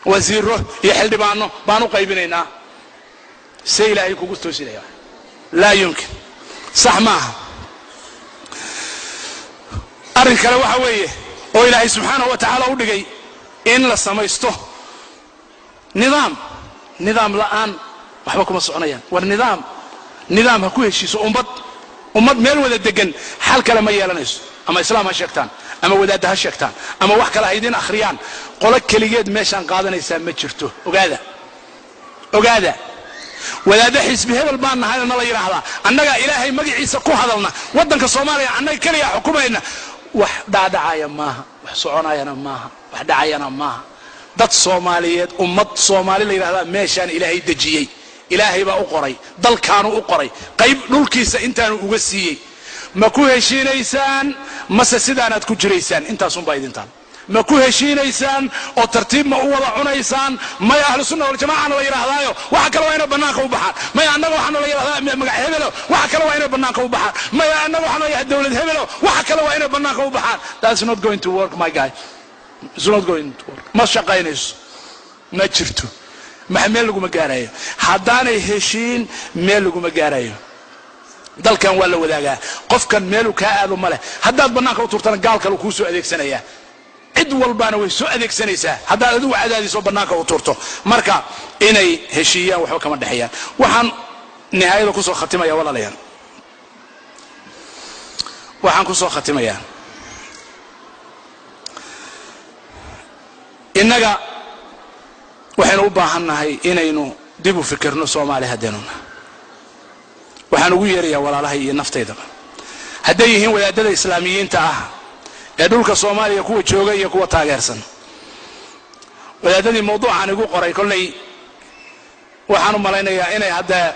Wasiiro iyo xildhibaano baan u qaybinaynaa. See Ilaahay kugu toosinaya? Laa yumkin, sax maaha. Arrin kale waxa weeye oo Ilaahay subxaanahu wa tacaala u dhigay in la samaysto nidaam. Nidaam la'aan waxba kuma soconayaan. War nidaam, nidaam ha ku heshiiso ummad. Ummad meel wada degan xal kale ma yeelanayso. Ama Islaam ha sheegtaan, ama wadaadda ha sheegtaan, ama wax kale ha idiin akhriyaan, qolo keligeed meeshaan qaadanaysaa ma jirto. Ogaada, ogaada, wadaaddo xisbi hebel baan nahay oo nala yidhaahdaa, annagaa Ilaahay magaciisa ku hadalna, waddanka Soomaaliya annaga keligaa xukumayna, wax dhaadhacaya maaha, wax soconayana maaha, wax dhacayana maaha. Dad Soomaaliyeed, ummad Soomaali la yidhahdaa meeshaan Ilaahay dejiyey. Ilaahay baa u qoray, dalkaanu u qoray, qayb dhulkiisa intaanu uga siiyey. Ma ku heshiinaysaan mase sidaanaad ku jiraysaan? Intaasunbaa idintaan. Ma ku heshiinaysaan oo tartiib ma u wada cunaysaan? Maya, Ahlu Sunna Waljamacana la yidhaahdaayo, waxa kale waa inay bannaanka u baxaan. Maya, annaga waxaana la yidhahdaa magac hebelo, waxa kale waa inay bannaanka u baxaan. Maya, annaga waxaana la yidhahdaa dowlad hebelo, waxa kale waa inay bannaanka u baxaan. That's not going to work, my guy. It's not going to work. Ma shaqaynayso, ma jirto, maxa meel laguma gaarayo. Haddaanay heshiin, meel laguma gaarayo. Dalkan waa la wadaagaa. Qofkan meeluu kaa aado ma leh. Haddaad bannaanka u turtana, gaal kale kuu soo adeegsanayaa, cid walbaana way soo adeegsanaysaa haddaad adigu cadaadiso, bannaanka u turto. Marka inay heshiiyaan waxba kama dhexeeyaan. Waxaan nihaayada kusoo khatimaya, walaalayaal, waxaan kusoo khatimayaa, innaga waxaynu u baahan nahay inaynu dib u fikirno. Soomaali haddeenuna, waxaan ugu yeerayaa walaalahay iyo naftaydaba, hadday yihiin wadaadada Islaamiyiinta ah ee dhulka Soomaaliya kuwa jooga iyo kuwa taageersan, wadaadadii mawduucan igu qoray, kolley waxaan u malaynayaa inay hadda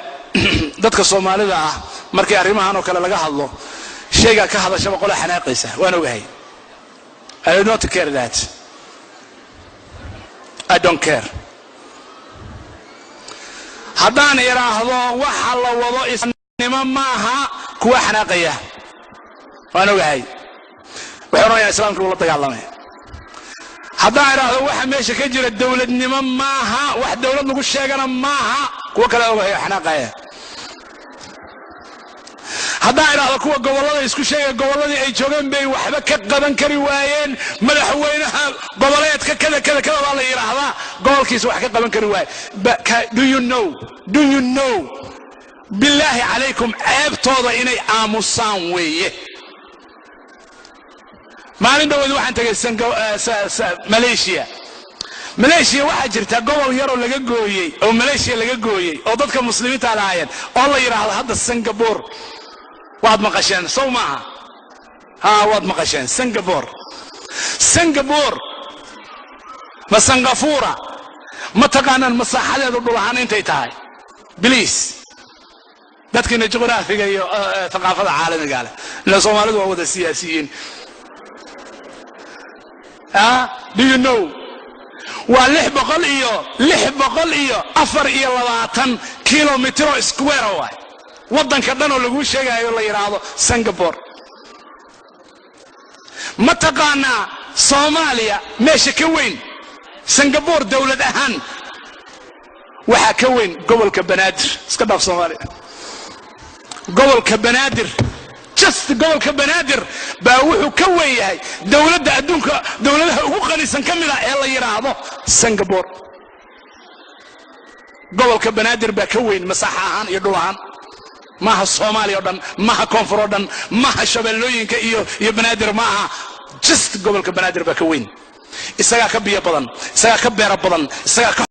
dadka Soomaalida ah markii arrimahan oo kale laga hadlo, shaygaa ka hadashaba qola xanaaqaysa. Waan ogahay. I do not care that. I don't care. Haddaan idhaahdo waxa la wado isnimo maaha, kuwa xanaaqaya waan ogahay, waxay odhanayaan Islaamkii uu la dagaalamay. Haddaan idhaahdo waxa meesha ka jira dowladnimo maaha, wax dowlad lagu sheegana maaha, kuwo kale ogahay oo xanaaqaya. Haddaan idhaahdo kuwa gobollada isku sheegaya, gobolladii ay joogeen bay waxba ka qaban kari waayeen, madaxweynaha goboleedka kada kada kada baa la yidhaahdaa, gobolkiisa wax ka qaban kari waaye. Do you know, do you know, billaahi calaykum, ceebtooda inay aamusaan weeye. Maalin dhaweed waxaan tegay Malaysia. Malaysia waxaa jirta gobol yaroo laga gooyey oo Malaysia laga gooyey oo dadka Muslimiinta lahaayeen oo la yidhaahdo hadda Singapore. Waad maqasheen, sow maaha? Ha, waad maqasheen Singapore. Singapore ma Sangafura? Ma taqaanaan masaaxadeedu dhul ahaan intay tahay? Please, dadkiina juqraafiga iyo thaqaafada caalamiga leh, ila Soomaalidu waa wada siyaasiyiin. Do you know? Waa 624 kilomitro square waay waddanka dhan oo laguu sheegayo la yidhaahdo Singapore. Ma taqaanaa Soomaaliya meesha ka weyn Singapore dowlad ahaan? Waxaa ka weyn gobolka Banaadir. Iska dhaaf Soomaaliya, gobolka Banaadir, just gobolka Banaadir baa wuxuu ka weyn yahay dowladda adduunka dowladaha ugu qanisan ka mid ah ee la yidhaahdo Singapore. Gobolka Banaadir baa ka weyn masaaxa ahaan iyo dhul ahaan. Maaha Soomaaliya o dhan, maaha koonfur oo dhan, maaha shabeellooyinka iyo Banaadir maaha. Just gobolka Banaadir baa ka weyn. Isagaa ka biyo badan, isagaa ka beero badan, isagaa ka